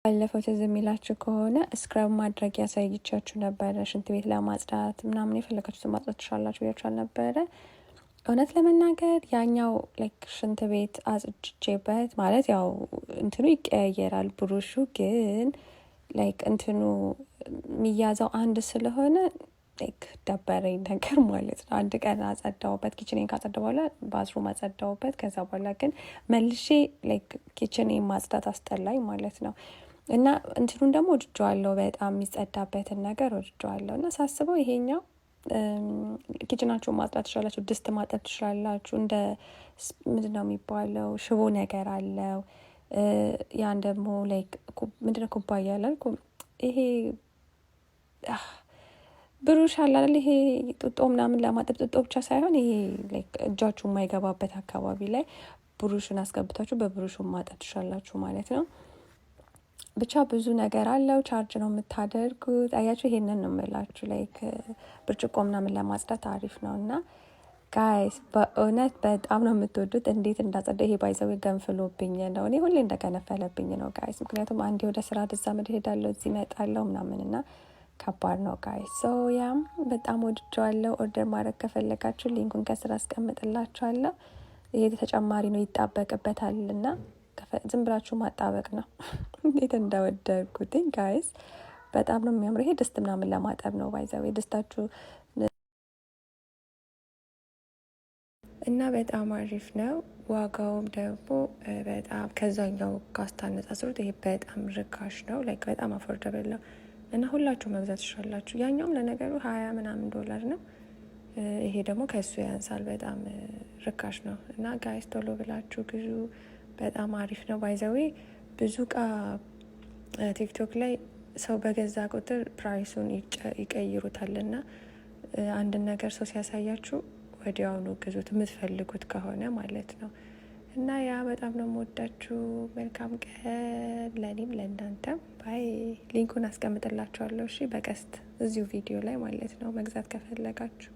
ባለፈው ትዝ የሚላችሁ ከሆነ scrub ማድረግ ያሳይቻችሁ ነበረ። ሽንት ቤት ለማጽዳት ምናምን የፈለጋችሁትን ማጽዳት ትችላላችሁ ብያችሁ ነበረ። እውነት ለመናገር ያኛው like ሽንት ቤት አጽድቼበት ማለት ያው እንትኑ ይቀያየራል ብሩሹ፣ ግን like እንትኑ የሚያዘው አንድ ስለሆነ like ደበረኝ ነገር ማለት ነው። አንድ ቀን አጸዳውበት፣ kitchen ኤን ካጸዳው በኋላ bathroom አጸዳውበት። ከዛ በኋላ ግን መልሼ like kitchen ኤን ማጽዳት አስጠላኝ ማለት ነው። እና እንትኑን ደግሞ ወድጀዋለሁ፣ በጣም የሚጸዳበትን ነገር ወድጀዋለሁ። እና ሳስበው ይሄኛው kitchen ኣችሁን ማጽዳት ትችላላችሁ፣ ድስት ማጠብ ትችላላችሁ። እንደ ምንድን ነው የሚባለው ሽቦ ነገር አለው። ያን ደግሞ like ምንድነው ኩባያ አላልኩም፣ ይሄ ብሩሽ አለ አይደል? ይሄ ጡጦ ምናምን ለማጠብ፣ ጡጦ ብቻ ሳይሆን ይሄ like እጃችሁ የማይገባበት አካባቢ ላይ ብሩሽን አስገብታችሁ በብሩሹ ማጠብ ትችላላችሁ ማለት ነው። ብቻ ብዙ ነገር አለው። Charge ነው የምታደርጉት። አያችሁ፣ ይሄንን ነው የምላችሁ። Like ብርጭቆ ምናምን ለማጽዳት አሪፍ ነው እና guys በእውነት በጣም ነው የምትወዱት። እንዴት እንዳጸዳው፣ ይሄ by the way ገንፍሎብኝ ነው። እኔ ሁሌ እንደገነፈለብኝ ነው guys። ምክንያቱም አንዴ ወደ ስራ ድዛ ምድ ሄዳለሁ፣ እዚህ እመጣለሁ ምናምን እና ከባድ ነው guys። So yeah፣ በጣም ወድጀዋለሁ። Order ማድረግ ከፈለጋችሁ link ኡን ከስር አስቀምጥላችኋለሁ። ይሄ ተጨማሪ ነው፣ ይጣበቅበታል እና ዝም ብላችሁ ማጣበቅ ነው። እንዴት እንደወደድኩትኝ guys፣ በጣም ነው የሚያምረው። ይሄ ድስት ምናምን ለማጠብ ነው by the way ድስታችሁ እና በጣም አሪፍ ነው። ዋጋውም ደግሞ በጣም ከዛኛው ጋር ስታነጻጽሩት ይሄ በጣም ርካሽ ነው። Like በጣም affordable ነው እና ሁላችሁ መግዛት ትችላላችሁ። ያኛውም ለነገሩ 20 ምናምን ዶላር ነው። ይሄ ደግሞ ከሱ ያንሳል። በጣም ርካሽ ነው እና guys ቶሎ ብላችሁ ግዙ። በጣም አሪፍ ነው። By the way ብዙ እቃ ቲክቶክ ላይ ሰው በገዛ ቁጥር price ኡን ይቀይሩታል እና አንድን ነገር ሰው ሲያሳያችሁ ወዲያውኑ ግዙት የምትፈልጉት ከሆነ ማለት ነው። እና yeah፣ በጣም ነው የምወዳችሁ። መልካም ቀን ለእኔም ለእናንተም። Bye። Link ኡን አስቀምጥላችኋለሁ። እሺ፣ በቀስት እዚሁ ቪዲዮ ላይ ማለት ነው መግዛት ከፈለጋችሁ።